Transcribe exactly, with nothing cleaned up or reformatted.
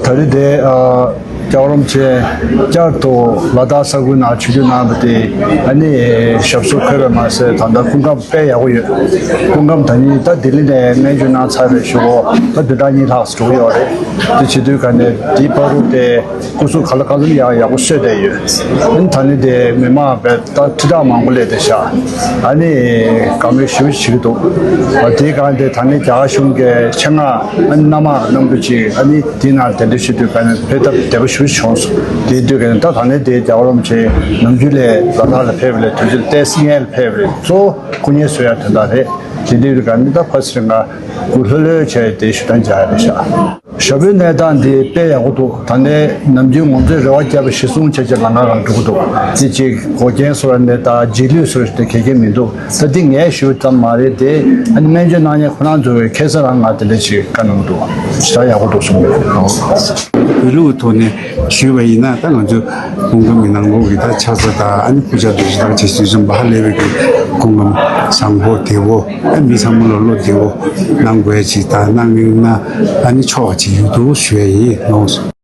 ད་རེས་དེ་ཨ། རྒྱལ་བ་རིན་པོ་ཆེ་བསྐྱར་དུ་ལ་དྭགས་ས་ཁུལ་ནང་ཆིབས་བསྒྱུར་གནང་བ་དེ་ཨ་ནི་ཞབས་སོར་འཁོད་པ་མ་ཟད། ད་ལྟ་སྐུ་ཁམས་དཔེ་ཡག་པོ་ཡོད། སྐུ་ཁམས་ད་ནི་ད་ལྡི་ལི་ནས་སྨན་བཅོས་གནང་ཚར་བའི་གཞུག་གུ་ད་བདུན་ཕྲག་གཉིས་ལྷག་འགྲོ་གི་ཡོད་རེད། དེ་བྱེད་དུས་ག་ནས་དེའི་བར་དུ་དེ་སྐུ་གཟུགས་ག་ལ་གང་འཚམ་ཡག་ཡག་པོ་གསོས་བསྡད་ཡོད། ཨ་ནི་ད་ནི་དེ་མི་མང་བས་ད་ཁྲི་ཕྲག་མང་པོ་སླེབས་བསྡད་ཤག་ཨ་ནི་དགའ་མོས་ཞེ་པོ་ཅིག་བྱེད་ཀྱི་འདུག་ཨ་དེའི་སྒང་དེ་ད་ནི་རྒྱ་གར་གཞུང་གི་ཆེད་མངགས་ཨ་ནི་སྣ་མང་རྣམས་དུ་ཅིག་ཨ་ནི་དེའི་ནང་གདན་འདྲེན་ཞུ་དུས་ག་ནས་ཕེབས་སྟབས་བདེ་པོ་ཞེ་པོ་བྱུང་སོང་། དེའི་དུས་ག་ནས་ད་ད་ནི་དེ་རྒྱལ་བ་རིན་པོ་ཆེ་ནམ་རྒྱུན་ལས་ལ་དྭགས་ལ་ཕེབས་པ་ལས་དུས་ཚོད་ཏོག་ཙམ་སྔོན་ལ་ཕེབས་པ་རེད། གཙོ་བོ་སྐུ་ངལ་གསོ་ཡག་དོན་དག་རེད། དེ་དུས་ག་ནས་ད་ཕ་སི་རི་ང་སྐུ་ལྷོད་ལྷོད་བྱས་དེ་ཞུ་དན་བྱ་ཡ་རེད་ཤག་ཞྭ་དཔོན་གནས་སྟངས་འདི་དཔེ་ཡག་པོ་འདུག་ད་ལྟའི་ནམ་རྒྱུན་ང་ཚོས་རེ་བ་བརྒྱབ་པ་གཞི་བཟུང་བྱས་བྱས་ལམ་ཁ་སྒང་འགྲོ་གི་འདུག་དེ་གཅིག་འགོག་རྐྱེན་བཟོ་ཡ་ནས་ད་རྗེས་ལུས་བཟོ་ཡ་དེ་གལ་ཆེན་མི་འདུག་ད་འདི་ངས་ཞུས་ཙམ་མ་རེད་དེ། ཨ་ནི་སྨན་བཅོས་གནང་མཁན་ཁོ་རང་ཚོ་གིས་ཁ་སང་རང་ང་དེ་འདྲ་ཞིག་བཀའ་གནང་འདུག་ཞྭ་ཡག་པོ་འདུག་གསུངས་པས། བོད་ལུགས་ཐོག་ནས་ཞུས་པ་ཡིན་ན། ད་ང་ཚོ་སྐུ་ཁམས་ཀྱི་ནང་ལོགས་ཀྱི་ད་ཆགས་ས་དང་། ཨ་ནི་སྐུ་ཆ་འདྲ་ཞིག་དང་བྱས་ཚུལ་ཙམ་པ་ཧ་ལས་པའི་གི་སྐུ་ཁམས་བཟང་པོ་བདེ་པོ། ཨ་མི་ཚང་མ་ལ་བློ་བདེ་པོ་གནང་དགོས་ཅིག་དང་། གནང་གི་ན་ཨ་ནི་ཆོག་ཅིག་ཡོད་འདུག་ཞུ་ཡ་ཡིན་ནོ།